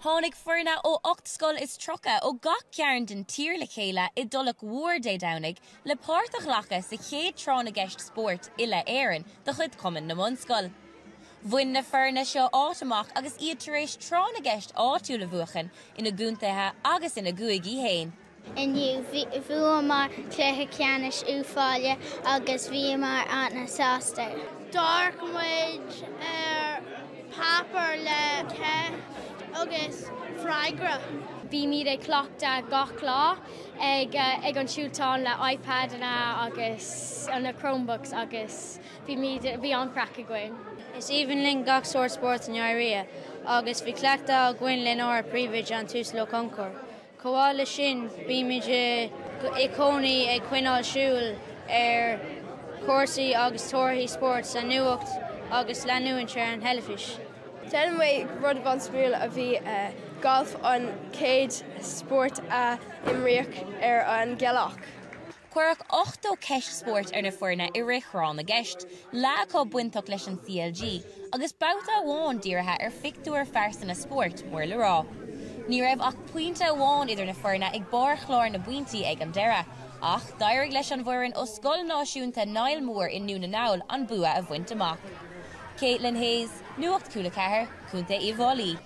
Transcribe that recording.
Tháinig foirne ó 8 scoil is 30 ó gach cearn den tír le chéile i dTulach Mhór Dé Domhnaigh le páirt a ghlacadh sa chéad Tráth na gCeist Spóirt Uile-Éireann de chuid Chumann na mBunscol. Bhain na foirne seo áit amach agus iad tar éis Tráth na gCeist áitiúil a bhuachan ina gcontaetha agus ina gcúigí féin. Inniu, bhuamar cluiche ceannais Uíbh Fhailí agus bhíomar an-sásta. D'amharc muid ar páipéar le ceist agus freagra. Bímid ag cleachtadh gach lá ag ag an siúltán le iPadanna agus na Chromebooks agus bímid bhí an-chraic againn. Is aoibhinn linn gach sórt spóirt i ndáiríre agus bhí cleachtadh againn lenár bpríomhoide an tUasal Ó Conchúir. Chomh maith leis sin, bímid i gcónaí ag coinneáil súil ar chúrsaí agus torthaí spóirt sa nuacht agus leanúint ar an teilifís. Déanann mé rud an-suimiúil a bhí galf an chéad spórt a imríodh ar an ghealach. Cuireadh 80 ceist spóirt ar na foirne i rith Thráth na gCeist, leath acu bainteach leis an CLG agus babhta amháin dírithe ar phictiúir phearsana spóirt mór le rá. Ní raibh ach pointe amháin idir na foirne ag barr chlár na bpointí ag an deireadh, ach d'éirigh leis an bhfoireann ó Scoil Náisiúnta Niall Mór i nDún na nGall an bua a bhaint amach. Caitlin Hayes, Nuacht Cúla 4, Contae Uíbh Fhailí.